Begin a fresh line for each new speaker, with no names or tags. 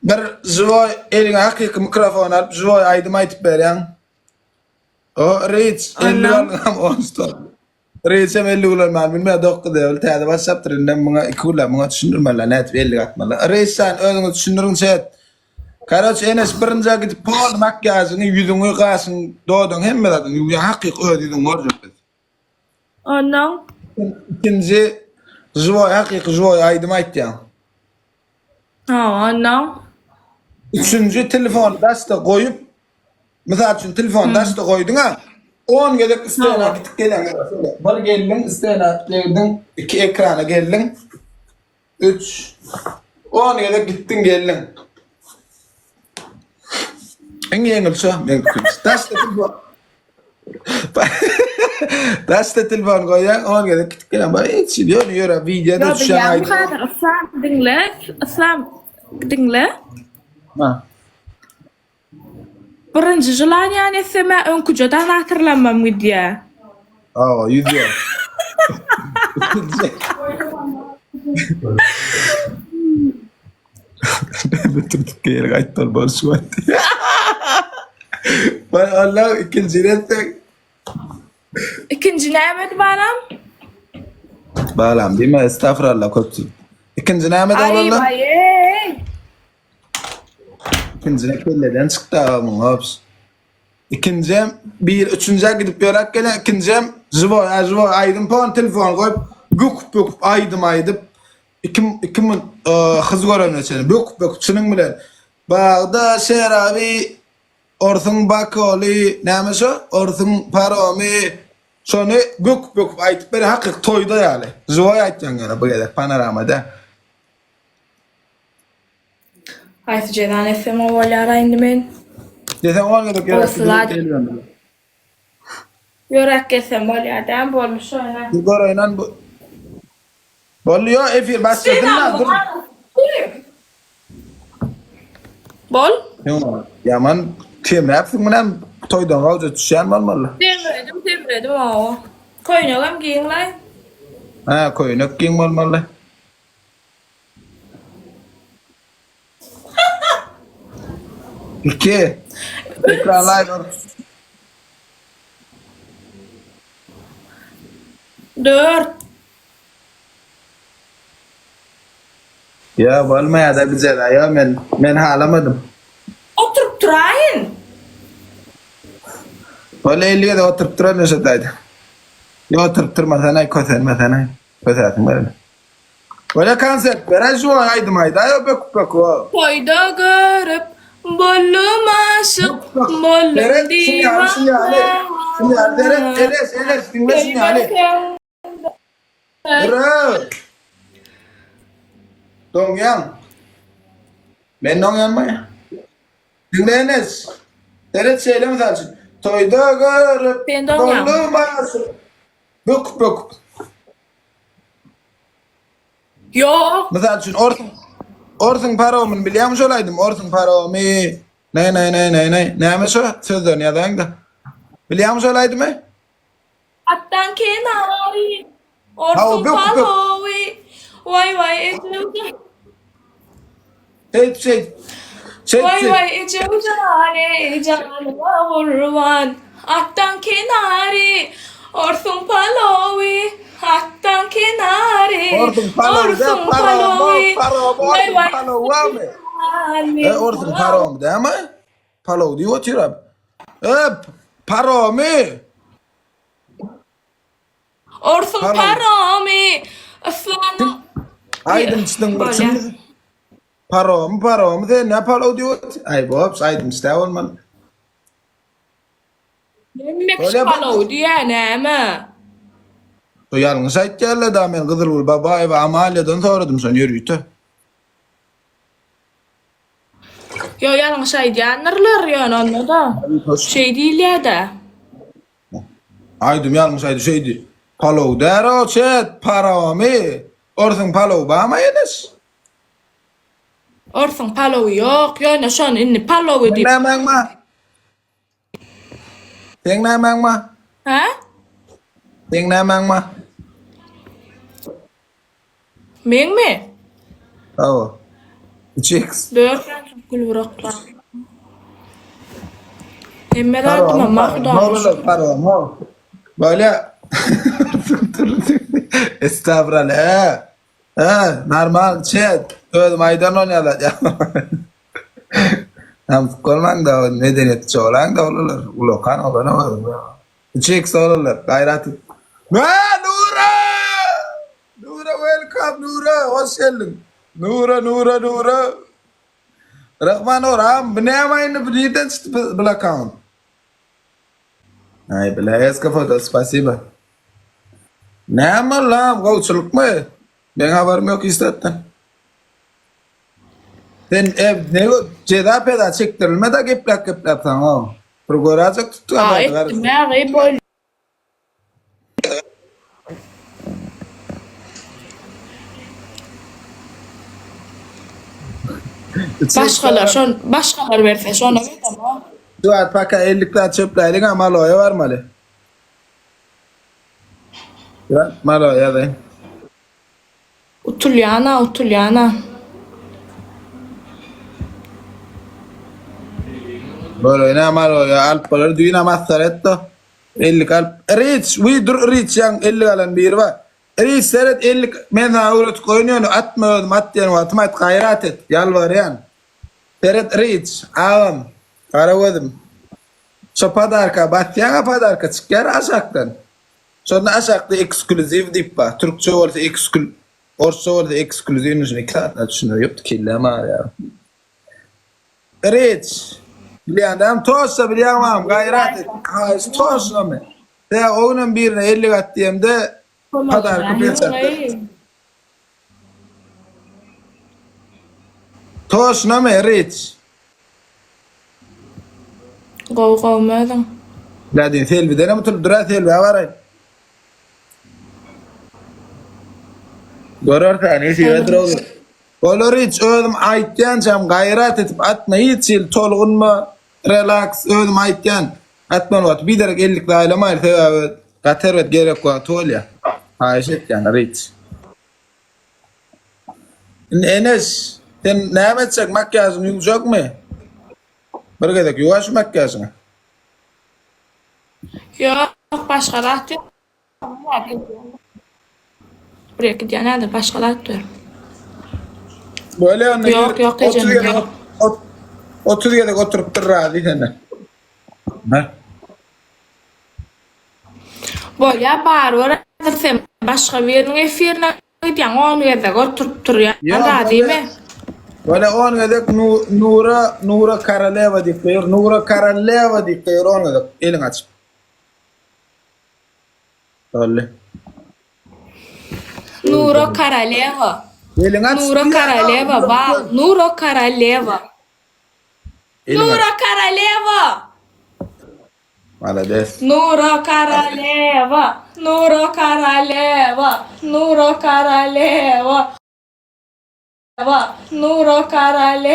Bir žiwoý eliňe hakyky mikrofon alyp žiwoý aýdym aýdyp berýäň. O Rich 50 alňam on stop. Rich hem 50 ulanman bilmeýär 9 level täze başlapdyr indem muňa 2 günläp muňa düşündirmeli nädip 50 atmaly. Rich sen özüňiz düşündiriň chat. Karoç Enes birinjä gidip pol makýažyňy ýüzüňi gaşyň dodagyň hemme zadyňy ýuwýaň hakyky öz ýüzüňi görjek biz.
Ondan
Ikinji žiwoý hakyky žiwoý aýdym aýtýaň.
Ha, ondan
Üçünji telefony daşda goýup, mysal üçin telefony daşda goýduň-a, on gezek stena gidip geleň. Bir geldiň, stena degdiň, iki ekrana geldiň, üç, on gezek gitdiň geldiň. Iň ýeňil şo, meň pikirimçe. Daşda telefon. Daşda telefon goýýaň, on gezek gidip gelen bar. Hiç ýöne ýöre wideoda
Ýok,
düşýän
bilýäňmi
aýdym.
häzir Yslam diňle, Yslam diňle.
Ha.
Birinji želaniýany etsem-ä öňküje donatorlanmam gidýär.
Hawa, ýüzýär. Ikinji. Bitirdik geri gaýtmaly bor şu wagt. Bay Allah ikinji etsek.
Ikinji nämedi balam?
Balam diýme estagfurallah köpçülik. Ikinji nämedi
Aý
oglanlar?
baý eý.
İkinji kelleden çykdy agamyň hops. Ikinjem bir üçünjä gidip ýöräp gelen ikinjem živoý a živoý aýdym pon telefon goýup böküp böküp aýdym aýdyp Iki iki mun hyz görene çenli böküp böküp çynyň bilen Bagda şeraby orsuň bakoly näme şo orsuň paromy şony böküp böküp aýdyp ber hakyky toýda ýaly živoý aýtýaň ýöne bu gezek panorama däl.
Haýsy jezany etsem gowy bolýara indi men.
Deseň on gezek ýöräp gidip gelibem.
Ýöräp gelsem bolýar dämi boldy şo ýa.
Bir göreýin bu Boldy ýo efir başladym da dur.
Bol.
Ýaman temräpsiň munem toýdan gawja düşýän bolmaly.
Semredim semredim owo. Köýnegem giýiňlaý.
Hä köýnek giň bolmaly. Iki. Tekrarlaý bir.
Dört.
Ýa bolmaýada bu jeza ýo men men halamadym.
Oturyp duraýyn.
Bolýa 50 gezek oturyp duran Neşet aýda. Ýo oturyp durmasanaý kösenmesene. Kösäsiň berene. Bolýa konsert beräý şu aýdym aýdaý o böküp böküp o.
Toýda görüp boldum aşyk boldum
Seret şun ýaly şun ýaly. Şun ýaly seret Enes Enes diňle şun ýaly. Dur. Doňýaň. Men doňýanmy? Diňle Enes. Seret şeýle mysal üçin. Toýda görüp boldum aşyk. Böküp böküp.
Ýok.
Mysal üçin orsuň orsuň paromyny bilýäňmi şol aýdym orsuň paromy ne ne ne ne ne näme şo sözlerini ýazaýyňda. Bilýäňmi şol aýdymy?
Atdan kenary, orsuň palowy, waý waý ejew jan.
Şeýdip şeýdip. Şeýdip
Waý waý ejew jan eý janyma gurban. Atdan kenary, orsuň palowy, atdan kenary,
Orsuň palowy däl, paromy, paromy, orsuň palowamy? E, orsuň paromy dälmi? Palow diýip otyr abi. E, paromy.
Orsuň paromy. Yslamyň
Aýdymçynyň bir çyn. Paromy, paromy sen ne palow diýip otyr? Aý, bops, aýdymçy däl bolmaly.
Hemme kişi palow diýýär, näme?
Bu ýalňyş aýtýarlar da men Gyzylgül Babaýewa Amaliýadan soradym şony ýörite.
Ýok ýalňyş aýdýandyrlar ýöne onda-da şeý diýilýär-dä.
Aýdym ýalňyş aýdy şeýdi. Palow däro çet paromy. Orsuň palowy barmy enes?
Orsuň palowy ýok ýöne şony indi palowy diýip.
Seň nämäň bar? Seň nämäň bar?
Hä?
Seň nämäň bar?
Meňmi?
Hawa. 3x.
4 gül buraklar. Hemme zadyma mahudam.
Pardon, Böyle Estağfurullah. He. He, normal chat. Özüm aýdan onýalar. Hem bolmaň da medeniyetçi olan da olarlar. Ulakan olana var. 3x olarlar. Gaýrat. Ne Nura! Nura welcome Nura. Hoş geldin. Nura Nura Nura. Rahman Oram, bu näme indi bu nirden çykdy bu, bu account? Ay bile eski foto spasiba. Näme lan gowçulukmy? Men habarym yok istatdan. Sen ev ne ceza peda çektirilme de geplek geplek sen o. Bir görecek tuttu
Aa
ama.
ettim ya gıyb Başgalar şon başgalar berse şona berem o.
Duat paka 50 zat çöpläýliň ha maloýa barmaly. Ya maloýa da.
Utulýana utulýana.
Böyle ne maloýa alyp bolar düýn masar etdi. 50 alyp Rich, we dur Rich ýaň 50 alan biri bar. Rich seret 50 men sana öwretip goýun atma özüm at diýen wagtym aýt gaýrat et ýalbarýan. Seret Rich, agam, gara gözüm. Şo podarka basýaň podarka çykýar aşakdan. Şonda aşakda ekskluziw diýip bar. Türkçe bolsa ekskl Orsça bolsa ekskluziw şunu iki saat düşünür ýokdy kellem agýar. Rich. Bilýän toşsa bilýän mam gaýrat et. Haýsy toşlamy? De o günem birine 50 gat diýemde podarka peçatdy. Toşnamy Rich?
Gowy gowy özüň.
Ladin Selbiden hem oturup durar Selbi baraý. Görersen nesibedir olur. Olar hiç özüm aýtýançam gaýrat edip atma hiç ýyl tolgunma relax özüm aýtýan. Atman wagt bir derek 50 zaýlamaýyl sebäbi gaty erbet gerek wagty bolýar. Haýyş etýän Rich. Indi Enes sen näme etjek makiýažyňy ýuwjakmy? Bir gezek ýuwa şu makiýažyňy.
Ýok başga zat ýok. Buraya gidýän häzir başga zat ber.
Böyle onda
Ýok, ýok,
30
ejem,
gezek
ýok.
ot- 30 gezek oturypdyr razy senden. Ha?
Bolýa barybir häzir sen başga biriniň efirine gidýäň 10 gezek oturyp durýan
Ýok,
razymy?
Böyle 10 gezek Nu- Nura Nura Karaleva diýip goýur. Nura Karaleva diýip goýur 10 gezek. Eliň açyp. Boldy.
Nura Karaleva.
Eliň aç.
Nura Karaleva, wow. Nura Karaleva.
Eliň aç.
Nura Karaleva.
Malades.
Nura Karaleva. Nura Karaleva. Nura Karaleva. Nura Karaleva.